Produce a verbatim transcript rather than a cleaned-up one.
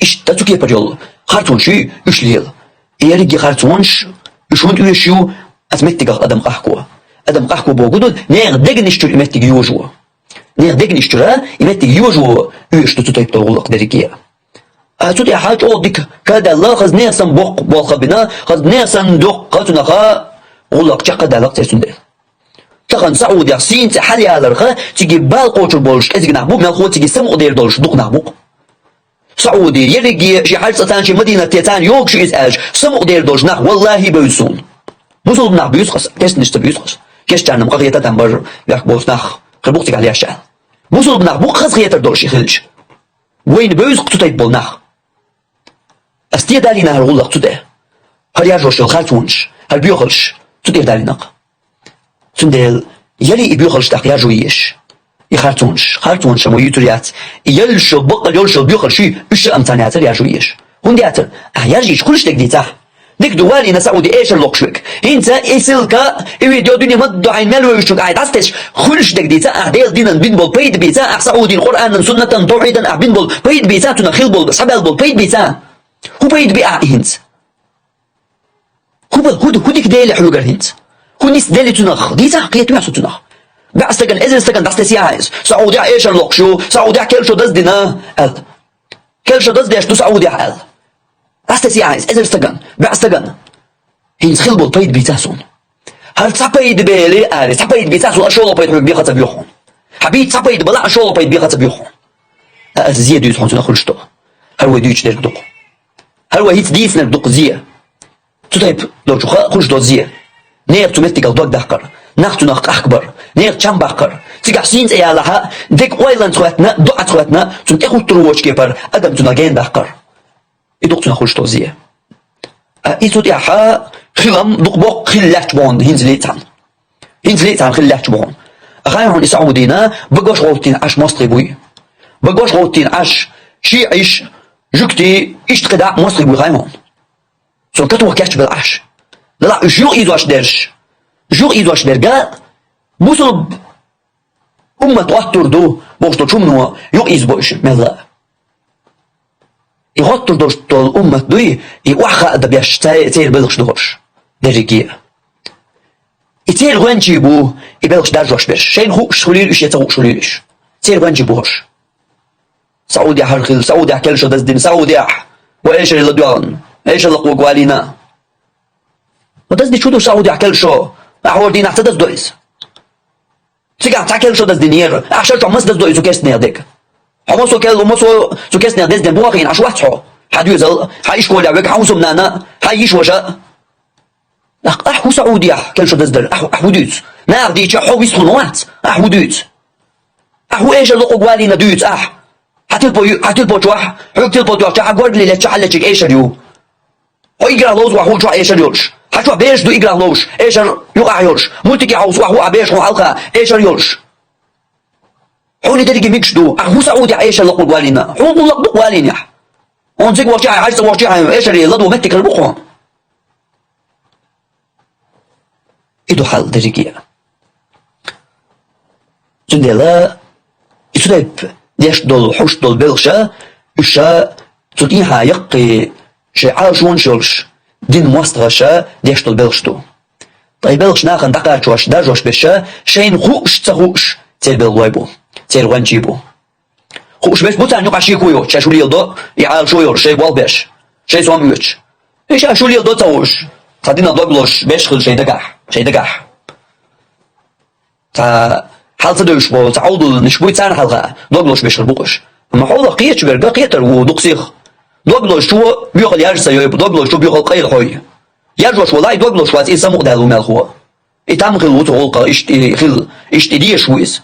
Иштта цу кепара йолу харцонаш ю, уьш лела. И ерриге харцонаш, уьш хӀунда оьшуш ю, аса меттигах адам къахко. Адам къахко бохург ду, нехан дегнаш чуьра и меттиг йожо. Нехан дегнаш чуьра и меттиг йожо оьшуш ду цу тайпа долу гӀуллакх дерриге. А цу тӀехь чӀогӀа дика кадаьлла, хаза нехан санна боккха болх бина, хаза нехан санна доккха цунах гӀуллакх чекхдаьлла церан цундела. Тахана Саудехь сийна цӀе хьалаяларх, цига бала кхочур болуш кӀезиг нах бу, мелхо цига самукъадер долуш дукха нах бу-кх. Сауди, ерриге шен хьаьжцӀа царна, шен Мадинате царна йогуш ю иза аьлча, самукъадер долуш нах, валлахӀи, бевза суна. Бусулба нах буьйцу-кх аса, кестнаш ца буьйцу-кх аса. Кест-чарна-м къахета там бар бехк боцу нах хир бу-кх цигахь леш аьлла. Бусулба нах бу-кх хазахетар долуш и хилча. Вайна бевза-кх цу тайпа болу нах. Ас те далийна хӀара гӀуллакх цу тӀе? ХӀара яржош йолу харцонаш, хӀара боьхалш цу тӀера далийна-кх. Цундела, ялий и боьхалш тӀаккха яржо езаш? И харцонаш, харцонаш ма юьйцур яц. И йолуш йолу, баккъал йолуш йолу боьхалш ю, уьш а ам царна яцара яржо езаш. ХӀунда яцара? Ахь яржийча хуьлуш дерг дийцахь. Дика ду, валийна Сауди эшар локхуш верг. ХӀинца и ссылка, и видео дуьне ма-дду хьайна мел вевзачунна ахь дӀасатесча, хуьлуш дерг дийцахь, ахь Делан динан бина болу пайда бийцахь, ахь Саудин Къуръанан, суннатан, тавхьидан ахь бина болу пайда бийцахь, цунах хилла болу, схьабаьлла болу пайда бийцахь. ХӀун пайда би ахь и хӀинца? ХӀун ба-, хӀун, хӀун дика дели хьоьгара хӀинца? ХӀун нисделли цунах? Дийцахь, кхетавехь со цунах. БӀе стагана, эзар стагана дӀасатесехьа иза. Саудехь эшар локхуш ю, Саудехь керла шо даздина, аьлла. Керла шо даздеш ду Саудехь аьлла. ДӀасатесехьа иза, эзар стагана, бӀе стагана. ХӀинца хилла болу пайда бийцахь суна. ХӀара цхьа пайда бели, аьлла, цхьа пайда бийцахь суна, ас шолгӀа пайда хьоьга беха ца боьху хьуна. Хьан бийца цхьа пайда балахь, ас шолгӀа пайда беха ца боьху хьуна. Аса зе дуьйцу хьуна цунах хуьлуш долу. ХӀара вай дуьйцуш дерг ду-кх. ХӀара вай хӀинца дийцинарг ду-кх зе. Цу тайпа долчух а хуьлуш долу зе. Нехан цу меттигах дог даккхар, нах цунах къахкабар, нехан чам баккхар, цигахь сийна цӀе ялахь а, дерг ойланца хоьттина, доӀаца хоьттина, цунна тӀехуттур воцчу кепара адам цунах гена даккхар. И ду-кх цунах хуьлуш долу зе. А и цу тӀехь хилам дукха боккха хилла лаьтташ бу хьуна хӀинцале а цхьаьна. ХӀинцале а цхьаьна хилла лаьтташ бу хьуна. Хай хьуна и Саудина, багош гӀовттийна Ӏаш мостагӀий буй. Багош гӀовттийна Ӏаш, шиӀиш, жуьгтий, иштта кхидӀа а мостагӀий буй хай хьуна. Цунна катоха кечбелла Ӏаш. Делахь уьш юкъаийзош дерш. Юкъаийзош дерг а, бусулба уммат гӀоттур ду бохуш долчу хӀумано юкъаийзабо уьш мелла а. И гӀоттур долуш долу уммат дуй, и охьахаа дан беш, цай-, церан белхаш ду хӀорш. Дерриге а. И церан гӀоьнчий бу, и белхаш даржош берш. Шайна хууш хуьлийла уьш я ца хууш хуьлийла уьш. Церан гӀоьнчий бу хӀорш. Саудехь хӀара хилла, Саудехь керла шо даздина, Саудехь. Ва эшаре ладоьгӀна, эшар лакхо валийна. Ва даздича хӀун ду Саудехь керла шо? Ахьа хӀора дийнахь ца даздо иза? Цигахь цхьа керла шо даздинера, ахьа шар чохь маса даздо иза цу кестнех дерг? Хьо масо керла, масо цу кестнех дездина бу хьийна, Ӏаш вац хьо? Хьан доьзал, хьан ишколехь верг, хьан хӀусамнана, хьан йишваша? Ахь, ахь хӀун Саудехь керла шо даздар? Ахь, ахь хӀун дуьйцу? Наха дийча хьо вистхуьлу вац? Ахь хӀун дуьйцу? Ахь хӀун эшар локхуг валийна дуьйцу ахь? Хьан тилпо ю-, хьан тилпо чохь, хьоьга тилпо тоьхча, хьан горгали летча, хьан лечиг эшар ю? Хьо играх ловза вахь хӀун чохь эшар йолуш? Хьан чохь бераш ду играх ловзуш, эшар юкъахь йолуш? Мультике хьовса вахь хӀун а беша хьуна хьалха эшар йолуш? Хьуна и дерриге мегаш ду, ахь хӀун Саудехь эшар локхуг валийна? Хьуна гӀуллакх ду-кх валийнехь? Хьуна цига вахча хьайн, хьаьжцӀа вахча хьайн, эшаре ладо меттиг хир бу хьуна. И ду хьал дерриге а. Цундела и цу тайпа деш долу, хьуш долу белхаша, уьш ша цу тӀехьа яккхий шайн Ӏалашонаш йолуш, дин мостагӀаша деш долу белхаш ду. Ткъа и белхаш нахана дӀакхачош, даржош берша, шайна хууш, ца хууш, церан белхалой бу, церан гӀоьнчий бу. Хууш берш бу царна юкъахь шеко йоцуш, шаьш хӀун леладо, и Ӏалашо йолуш, шайн болх беш, шайн сом оьцуш. И шаьш хӀун леладо ца хууш, цхьа динан дог лозуш берш хилла шайн дагахь, шайн дагахь. Цхьа хьал ца девзаш болу, цхьа Ӏовдалнаш буй царна хьалха, дог лозуш берш хир бу-кх уьш. Амма хьолах кхеташ верг а кхетар ву дукха сиха. Дог лозучо боьхал яржа ца йой, дог лозучо боьхал къайла хьой. Яржош валахь, дог лозуш вац, иза самукъадаьлла ву мелхо. И там хилла ву цу гӀуллакха, иштта и хилла, иштта и дезаш ву иза.